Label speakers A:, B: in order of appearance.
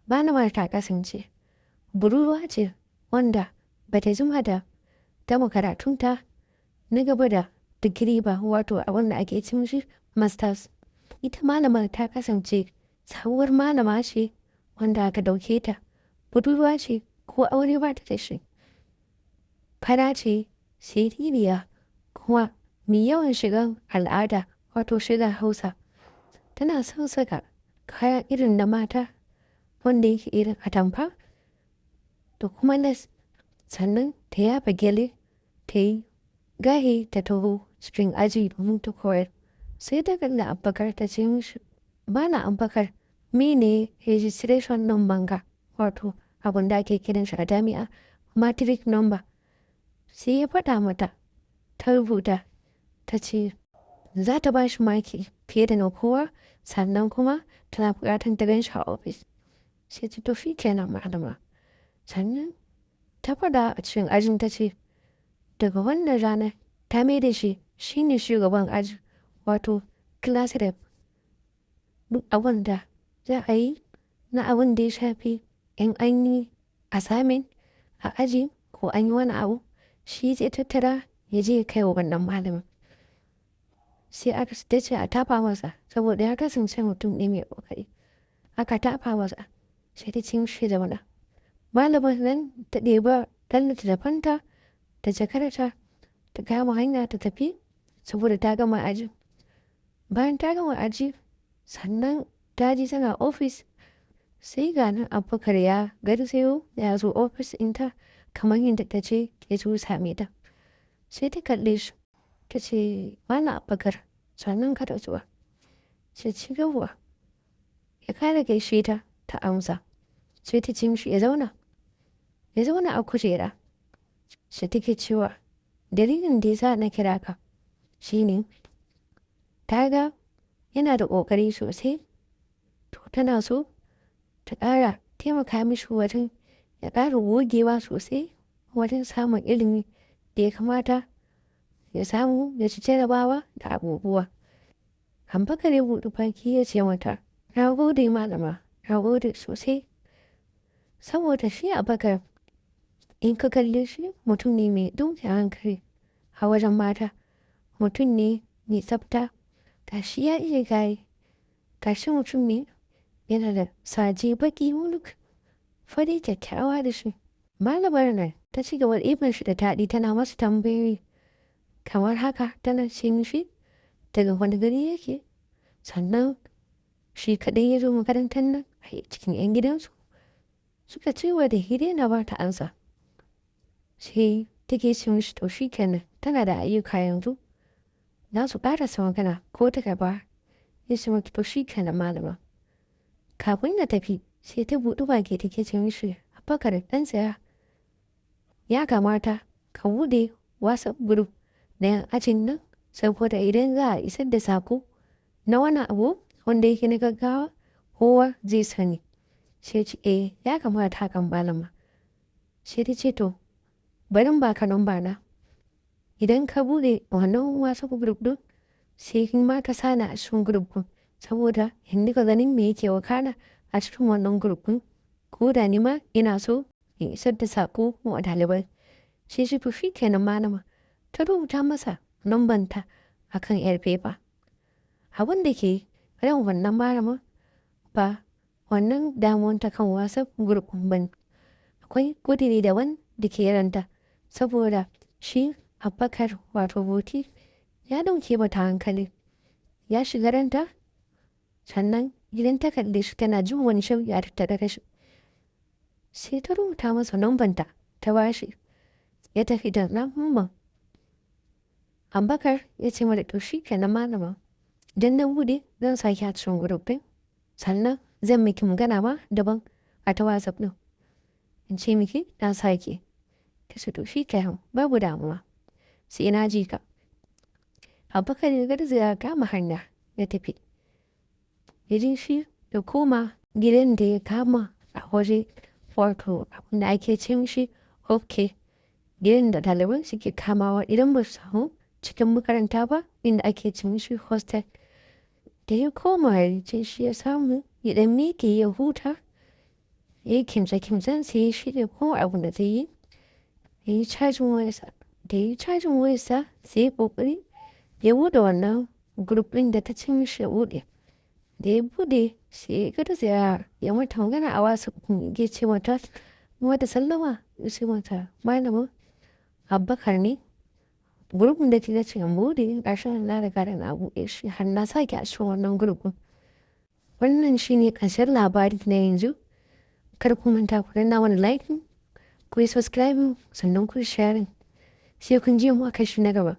A: Malamar ta kasance budurwa ce wanda bata jima da gama karatunta na gaba da digiri ba, wato abin da ake ce mishi masters. Ita malamar ta kasance sabuwar malama ce wanda aka dauke ta, budurwa ce ko aure ba ta da shi. Fara ce siririya kuma mai yawan shigan al'ada, wato shigar Hausa. Tana son saka kaya irin na mata wanda yake irin atamfa da kuma lace, sannan ta yafa gyale ta yi gaye ta taho cikin aji domin ta koyar. Sai ta kalli Abubakar ta ce mishi, "Malam Abubakar, mene registration number ka?" Wato abin da ake kiran shi a jami'a matric number. Sai ya faɗa mata, ta rubuta, ta ce za ta ba shi maki fiye da na kowa, sannan kuma tana buƙatar ta gan shi a ofis. Sai ce, "To shikenan, malama." Sannan ta faɗa a cikin ajin, ta ce daga wannan rana ta mai da shi shine shugaban aji, wato class rep. Duk abin da za a yi na abin da ya shafi in an yi assignment a aji ko an yi wani abu, shi zai tattara ya je ya kai wa wannan malamin. Sai aka ta ce a tafa masa saboda ya kasance mutum ne mai ƙoƙari. Aka tafa masa, sai ta ce mishi ya zauna. Malamar nan ta ɗebi ɗan littattafanta da jakarta, ta kama hanya ta tafi saboda ta gama ajin. Bayan ta gama aji, sannan ta je tana ofis, sai ga nan Abubakar ya garzayo ya zo ofis ɗinta kamar yadda ta ce ya zo same ta. Sai ta kalle shi ta ce, "Malam Abubakar, sannun ka da zuwa." Sai ce, "Yauwa." Ya kara gaishe ta, ta amsa. Sai ta ce mishi ya zauna. Ya zauna a kujera. Sai take cewa, dalilin da ya sa na kira ka shine ta ga yana da ƙoƙari sosai, to tana so ta ƙara taimaka mishi wajen ya ƙara gogewa sosai wajen samun ilimi da ya kamata ya samu ya ci jarabawa da abubuwa. Abubakar ya buɗe baki ya ce mata, "Na gode, malama, na gode sosai." Saboda shi Abubakar, in ka kalle shi, mutum ne mai ɗauke hankali a wajen mata, mutum ne mai tsafta, gashi ya iya gaye, gashi mutum ne yana da saje baƙi wuluk, fari kyakkyawa da shi. Malamar nan ta ci gaba da ɗiban shi da taɗi, tana masa tambayoyi kamar haka, tana ce mishi daga wani gari yake, sannan shi kaɗai ya zo makarantar nan a cikin 'yan gidansu. Suka ci gaba da hira, yana ba ta amsa. Sai take ce mishi to shikenan, tana da ayyuka yanzu, za su ƙarasa magana ko ta gaba. Ya ce mata, "To shikenan, malama." Kafin ya tafi, sai ta buɗe baki take ce mishi, "Abubakar, ɗan tsaya, ya kamata ka buɗe WhatsApp group na 'yan ajin nan saboda idan za a isar da sako na wani abu wanda yake na gaggawa, kowa zai sani." Sai ce, "Eh, ya kamata hakan, malama." Sai ta ce, "To, bari in baka number na. Idan ka buɗe wannan WhatsApp group ɗin, sai kin ma ka sani a cikin group ɗin saboda in dinga ganin me yake wakana a cikin wannan group ɗin, ko da ni ma ina so in isar da sako wa ɗalibai." Sai ce, "To shikenan, malama." Ta rubuta masa numbanta a kan yar paper. Abin da ke ran wannan malamin ba wannan damuwanta kan WhatsApp group ɗin bane. Akwai ƙudiri daban da ke ranta saboda shi Abubakar, wato Boti, ya ɗauke mata hankali. Ya shiga ranta, sannan idan ta kalle shi tana jin wani shauƙi a tattare da shi. Sai ta rubuta masa numbanta ta bashi. Ya tafi da numban. Abubakar ya ce mata, "To shikenan, malama. Idan na buɗe, zan saki a cikin group ɗin, sannan zan miki magana ma daban a ta WhatsApp ɗin. In ce miki na sake." Ta ce, "To shikenan, babu damuwa. Sai na ji ka." Abubakar ya garzaya ya kama hanya ya tafi. Ya je shi ya koma gidan da ya kama a waje, wato abin da ake ce mishi OK. Gidan da ɗaliban suke kamawa idan ba su samu cikin makaranta ba, inda ake ce mishi hostel. Da ya koma ya je shi ya samu ya ɗan miƙe ya huta. Ya yi kimtse-kimtsensa, ya shirya ko abin da zai yi, ya yi cajin wayarsa. Da ya yi cajin wayarsa, sai ya yi ƙoƙari ya buɗe wannan group ɗin da ta ce mishi ya buɗe. Da ya buɗe, sai ya garzaya ya mata magana a WhatsApp, ya ce mata, mata sallama, ya ce mata, "Malama, Abubakar ne. Group ɗin da kika ce in buɗe, gashi nan na riga da na buɗe shi, har na sa ki a cikin wannan group ɗin." Wannan shi ne ƙarshen labari na yanzu. Kar ku manta ku danna mana like, ku yi subscribing, sannan ku yi sharing. Sai kun ji mu a kashi na gaba.